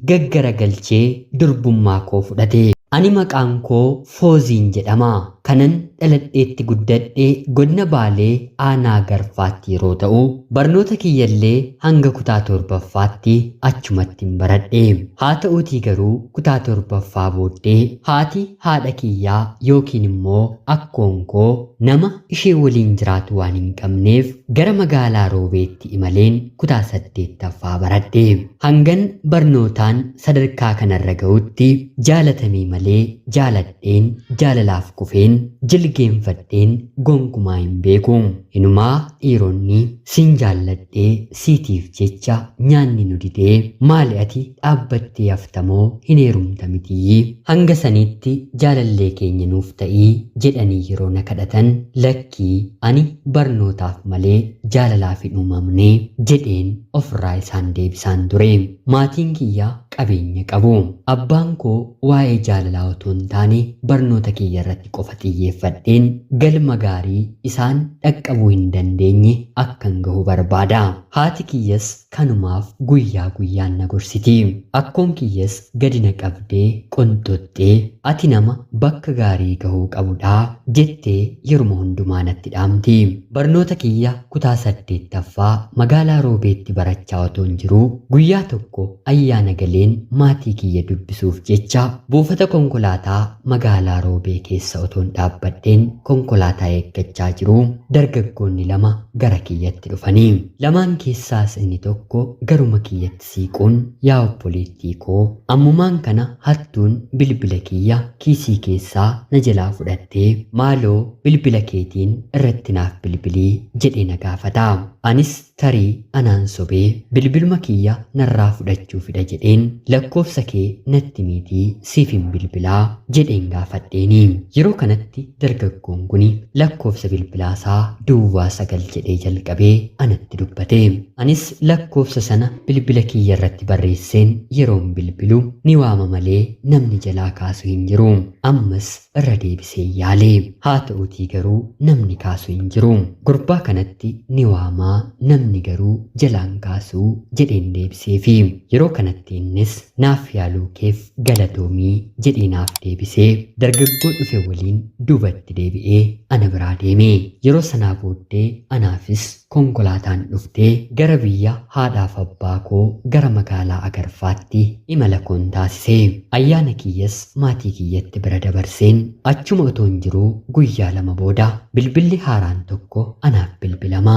gaggaragalchee durbummaa koo fudhate. Ani maqaan koo Fooziin jedhama. Kanan dhaladheetti guddadhe godina Baalee aanaa Garfaatti yeroo ta'u, barnoota kiyyallee hanga kutaa torbaffaatti achumattin baradhe. Haa ta'uutii garuu kutaa torbaffaa booddee haati haadha kiyyaa yookiin immoo akkoon koo nama ishee waliin jiraatu waan hin qabneef gara magaalaa Roobeetti imaleen kutaa saddeettaffaa baradhe. Hangan barnootaan sadarkaa kanarra ga'utti jaalatamee malee jaaladheen, jaalalaaf kufeen, jilgeenfadheen gonkumaa hin beeku. Inumaa dhiironni sin jaalladhee siitiif jecha nyaanni nu didee maali ati dhaabbattee haftamoo hin heerumta mitiyyii hanga saniitti jaalallee keenya nuuf ta'ii jedhanii yeroo na kadhatan lakkii ani barnootaaf malee jaalalaaf hin uumamne jedheen ofirraa isaan deebisaan ture. Maatiin kiyya qabeenya qabu. Abbaan koo waa'ee jaalalaa otoo hin taane barnoota kiyya irratti qofa xiyyeeffadheen galma gaarii isaan dhaqqabuu hin dandeenye akkan gahu barbaada. Haati kiyyas kanumaaf guyyaa guyyaan na gorsiti. Akkoon kiyyas gadi na qabdee qonxoxxee ati nama bakka gaarii gahuu qabudha jettee yeruma hundumaa natti dhaamti. Barnoota kiyya kutaa 8ffaa magaalaa Roobeetti barachaa otoon jiruu guyyaa tokko ayyaana galeen maatii kiyya dubbisuuf jecha buufata konkolaataa magaalaa Roobee keessa otoon dhaabbadheen konkolaataa eeggachaa jiruu dargaggoonni lama gara kiyyatti dhufanii. Lamaan keessaas inni tokko garuma kiyyatti siiquun yaa obboleettii koo ammumaan kana hattuun bilbila kiyya kiisii keessaa na jalaa fudhattee maaloo bilbila keetiin irratti naaf bilbilii jedhee na gaafata. Anis tarii anaan sobee bilbiluma kiyya narraa fudhachuufidha jedheen lakkoofsa kee natti miitii siifin bilbilaa jedheen gaafadheeni. Yeroo kanatti dargaggoon kuni lakkoofsa bilbilaasaa duwwaa 9 jedhee jalqabee anatti dubbate. Anis lakkoofsa sana bilbila kiyya irratti barreesseen yeroon bilbilu ni waama malee namni jalaa kaasu hin jiru. Ammas irra deebisee yaale. Haa ta'uutii garuu namni kaasu hin jiru. Gurbaa kanatti ni waamaa namni garuu jalaan kaasuu jedheen deebiseefi. Yeroo kanatti innis naaf yaaluu keef galatoomii jedhee naaf deebisee dargaggoo dhufe waliin duubatti deebi'ee ana biraa deeme. Yeroo sanaa booddee anaafis konkolaataan dhuftee gara biyya haadhaaf abbaa koo gara magaalaa Agarfaatti imala koon taasise. Ayyaana kiyyas maatii kiyyatti bira dabarseen achuma otoon jiruu guyyaa lama booda bilbilli haaraan tokko anaaf bilbilama.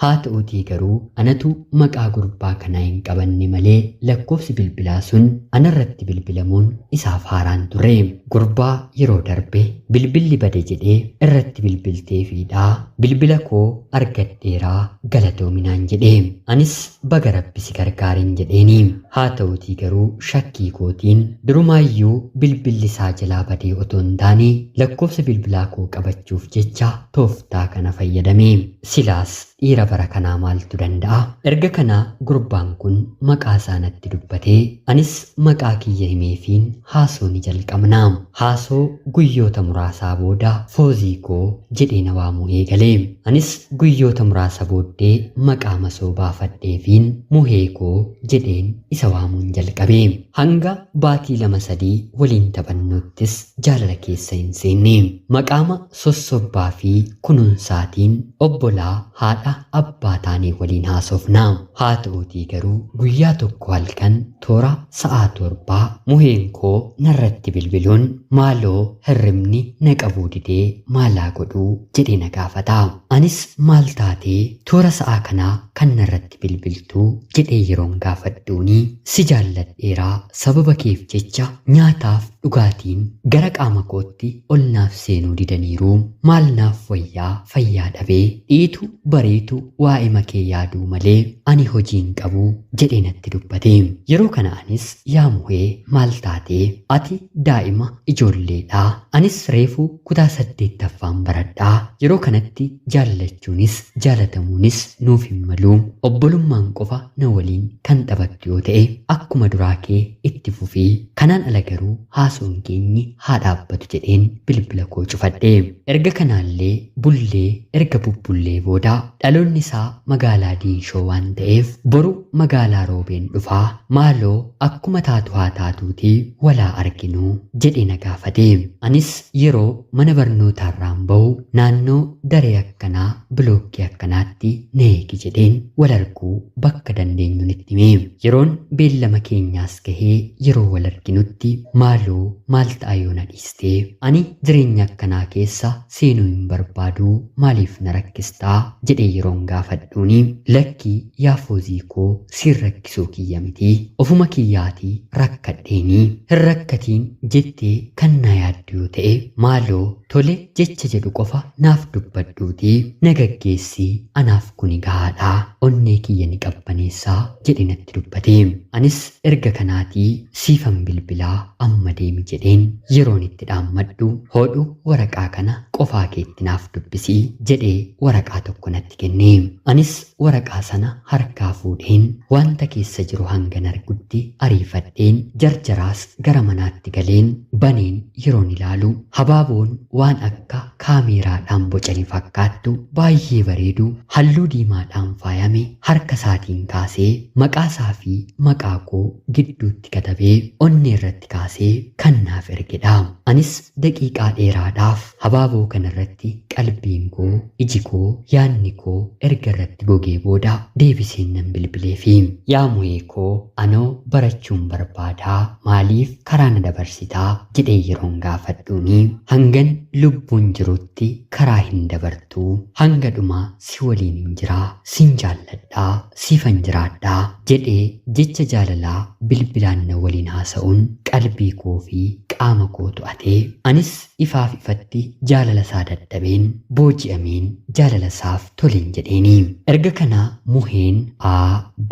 Haa ta'uutii garuu anatu maqaa gurbaa kanaa hin qabanne malee lakkoofsi bilbilaa sun anarratti bilbilamuun isaaf haaraan ture. Gurbaa yeroo darbe bilbilli bade jedhee irratti bilbilteefiidhaa bilbila koo argadheeraa galatoominaan jedhe. Anis baga rabbi si gargaaren jedheeni. Haa ta'uutii garuu shakkii kootiin durumaayyuu bilbilli isaa jalaa badee otoo hin taane lakkoofsa bilbilaa koo qabachuuf jecha tooftaa kana fayyadame. Silaas dhiira bara kanaa maaltu danda'a? Erga kana gurbaan kun maqaa isaa natti dubbatee anis maqaa kiyya himeefiin haasoo ni jalqabna. Haasoo guyyoota muraasaa booda Foozii koo jedhee na waamuu eegale. Anis guyyoota muraasa booddee maqaa masoo baafadheefiin Muhee koo jedheen isa waamuun jalqabe. Hanga baatii lama sadii waliin taphannuttis jaalala keessa hin seenne. Maqaama sossobbaa fi kunuunsaatiin obbolaa haadha abbaa taanee waliin haasofna. Haa ta'uutii garuu guyyaa tokko halkan toora sa'aa torbaa muheen koo narratti bilbiluun maaloo hirribni na qabuu didee maalaa godhuu jedhee na gaafata. Anis maal taatee toora sa'aa kanaa kan narratti bilbiltuu jedhee yeroon gaafadhuuni si jaalladheeraa sababa keef jecha nyaataaf dhugaatiin gara qaama kootti ol naaf seenuu didaniiru maal naaf wayyaa fayyaa dhabee dhiitu bariitu waa'ima kee yaaduu malee ani hojii hin qabu jedhee natti dubbate. Yeroo kana anis yaa muhee maal taatee ati daa'ima ijoollee Ijoolleedha. Anis reefu kutaa 8ffaan baradhaa. Yeroo kanatti jaallachuunis jaalatamuunis nuuf hin malu. Obbolummaan qofa na waliin kan taphattu yoo ta'e akkuma duraa kee itti fufii. Kanaan ala garuu haasawaan keenyi haa dhaabbatu jedheen bilbila koo cufadhe. Erga kanaallee bullee erga bubbullee booda dhaloonni isaa magaalaa Diinshoo waan ta'eef boru magaalaa Roobeen dhufaa maaloo akkuma taatu haa taatuutii walaa arginuu jedhee na gaafate. Anis yeroo mana barnootaarraan bahu naannoo daree akkanaa bilookkii akkanaatti na eegi jedheen wal arguu bakka dandeenyuun itti hime. Yeroon beellama keenyaas gahee yeroo wal arginutti maaloo maal ta'a yoo na dhiistee ani jireenya akkanaa keessa seenuu hin barbaadu maaliif na rakkistaa jedhee yeroon gaafadhuuni lakkii yaa Foozii koo siin rakkisuu kiyya miti ofuma kiyyaatii rakkadheenii hin rakkatiin jettee kan na yaaddu yoo ta'e maaloo tole jecha jedhu qofa naaf dubbadhuutii na gaggeessii anaaf kuni gahaadha onnee kiyya ni qabbaneessaa jedhe natti dubbate. Anis erga kanaatii siifan bilbilaa amma deemi jedheen yeroon itti dhaammadhu hodhu waraqaa kana qofaa keetti naaf dubbisii jedhee waraqaa tokko natti kenne. Anis waraqaa sana harkaa fuudheen wanta keessa jiru hangan argutti ariifadheen jarjaraas gara manaatti galeen baneen yeroon ilaalu habaaboon waan akka kaameeraadhaan bocani fakkaattu baay'ee bareedu halluu diimaadhaan faayame harka isaatiin kaasee maqaa isaa fi maqaa koo gidduutti katabee onnee irratti kaasee kan naaf ergedha. Anis daqiiqaa dheeraadhaaf habaaboo kanarratti qalbiin koo, iji koo, yaadni koo erga irratti gogee booda deebiseen nan bilbileefi. Yaa mu'ee koo anoo barachuun barbaadaa maaliif karaa na dabarsitaa jedhee yeroon gaafadhuuni hangan lubbuun jirutti karaa hin dabartuu hanga dhumaa si waliin hin jiraa sin jaalladhaa siifan jiraadhaa jedhee jecha jaalalaa bilbilaan na waliin haasa'uun qalbii koo fi qaama koo to'atee anis ifaaf ifatti jaalala isaa dadhabeen booji'ameen jaalala isaaf toleen jedheeni. Erga kana muheen A,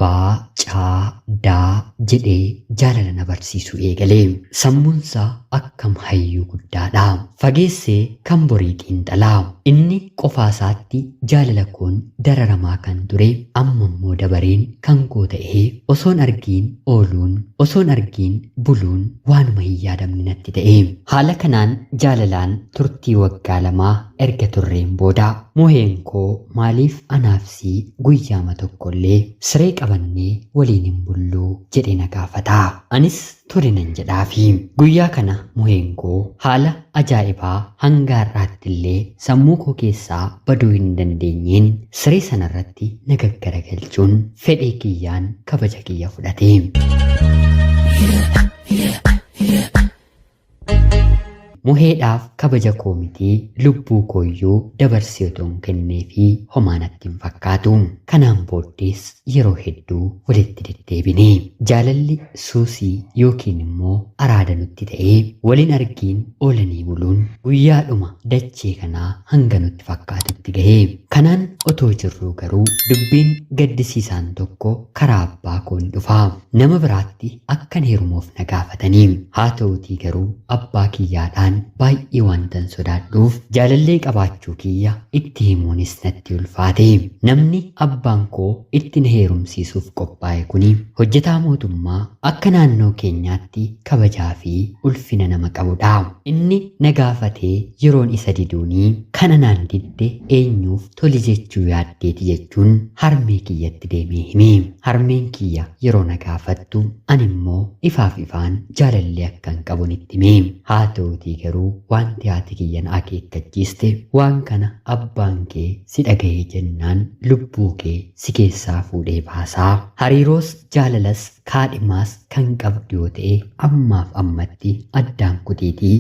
B, C, D jedhee jaalala na barsiisuu eegale. Sammuunsaa akkam hayyuu guddaadha. Fageessee kan borii xiinxalaa. Inni qofaa isaatti jaalala koon dararamaa kan ture amma immoo dabareen kan koo ta'ee osoon argiin ooluun osoon argiin buluun waanuma hin yaadamne natti ta'e. Haala kanaan jaalalaan turtii waggaa 2 erga turreen booda muheen koo maaliif anaaf sii guyyaama tokkollee siree qabannee waliin hin bulluu jedhee na gaafata. Anis tole nan jedhaafi. Guyyaa kana muheen koo haala ajaa'ibaa hanga har'aatti illee sammuu koo keessaa baduu hin dandeenyeen siree sanarratti na gaggaragalchuun fedhee kiyyaan kabaja kiyya fudhate. Muheedhaaf kabaja koo miti lubbuu kooyyuu dabarsee otoo hin kenneefii homaa natti hin fakkaatu. Kanaan booddees yeroo hedduu walitti deddeebine. Jaalalli suusii yookiin immoo araada nutti ta'ee waliin argiin oolanii buluun guyyaadhuma dachee kanaa hanga nutti fakkaatutti gahe. Kanaan otoo jirruu garuu dubbiin gaddisiisaan tokko karaa abbaa koo ni dhufa. Nama biraatti akkan heerumuuf na gaafatanii. Haa ta'uutii garuu abbaa kiyyaadhaan baay'ee wantan sodaadhuuf jaalallee qabaachuu kiyya itti himuunis natti ulfaate. Namni abbaan koo itti na heerumsiisuuf qophaa'e kuni hojjetaa mootummaa akka naannoo keenyaatti kabajaa fi ulfina nama qabudha. Inni na gaafatee yeroon isa diduunii kana naan didde eenyuuf toli jechuu yaaddeeti jechuun harmee kiyyatti deemee hime. Harmeen kiyya yeroo na gaafattu ani immoo ifaaf ifaan jaalallee akkan qabuun itti hime. Haa ta'uutii garuu wanti haati kiyya na akeekkachiiste waan kana abbaan kee si dhaga'ee jennaan lubbuu kee si keessaa fuudhee baasaa. Hariiroos jaalalas kaadhimaas kan qabdu yoo ta'e ammaaf ammatti addaan kutiitii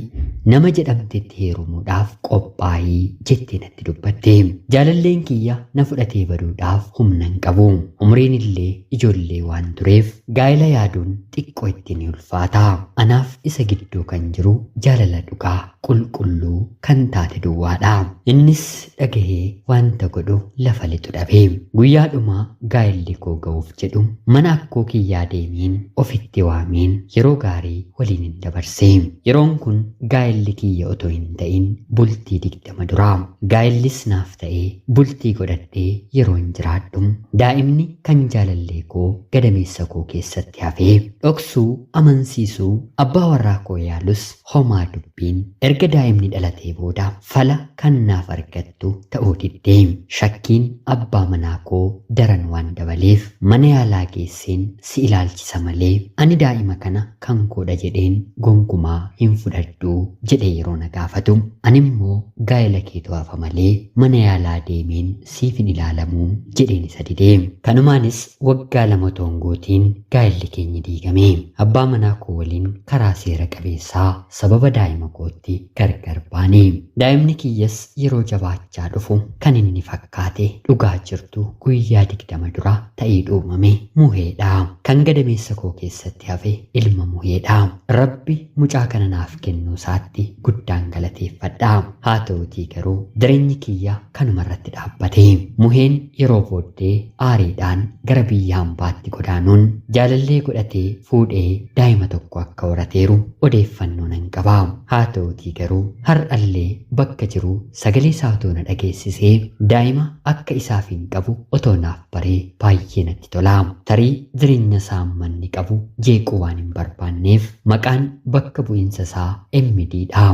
nama jedhamtetti heerumuudhaaf qophaa'ii jettee natti dubbatte. Jaalalleen kiyya na fudhatee baduudhaaf humna hin qabu. Umriin illee ijoollee waan tureef gaa'ela yaaduun xiqqoo itti ni ulfaata. Anaaf isa gidduu kan jiru jaalala dhugaa qulqulluu kan taate duwwaadha. Innis dhagahee wanta godhu lafa lixu dhabe. Guyyaadhuma gaa'elli koo ga'uuf jedhu mana akkoo kiyyaa deemiin ofitti waameen yeroo gaarii waliin hin dabarse. Yeroon kun gaa'elli kiyya otoo hin ta'in bultii 20 duraa. Gaa'ellis naaf ta'ee bultii godhadhee yeroon jiraadhu daa'imni kan jaalallee koo gadameessa koo keessatti hafee dhoksuu amansiisuu abbaa warraa koo yaalus homaa dubbiin erga daa'imni dhalatee booda fala kan naaf argattu ta'uu diddee. Shakkiin abbaa manaa koo daran waan dabaleef mana yaalaa geesseen si ilaalchisa malee ani daa'ima kana kan koodha jedheen gonkumaa hin fudhadhu jedhee yeroo na gaafatu, ani immoo gaa'ela keetu hafa malee mana yaalaa deemeen siif hin ilaalamuu jedheen isa didee. Kanumaanis waggaa 2 otoo hin guutiin gaa'elli keenya diigame. Abbaa manaa koo waliin karaa seera qabeessaa sababa daa'ima kootti gargar baane. Daa'imni kiyyas yeroo jabaachaa dhufu kan inni fakkaate dhugaa jirtu guyyaa 20 dura ta'ee uumame muheedha. Kan gadameessa koo keessatti hafe ilma muheedha. Rabbi mucaa kana naaf kennuu isaatti guddaan galateeffadha. Haa ta'utii garuu jireenyi kiyya kanuma irratti dhaabbate. Muheen yeroo booddee aariidhaan gara biyya hambaatti godaanuun jaalallee godhatee fuudhee daa'ima tokko akka horateeru odeeffannoo nan qaba. Haa ta'utii garuu har'allee bakka jiru sagalee isaa otoo na dhageessisee daa'ima akka isaaf hin qabu otoo naaf baree baay'ee natti tola. Tarii jireenya isaa manni qabu jeequu waan hin barbaanneef maqaan bakka bu'iinsa isaa MD dha.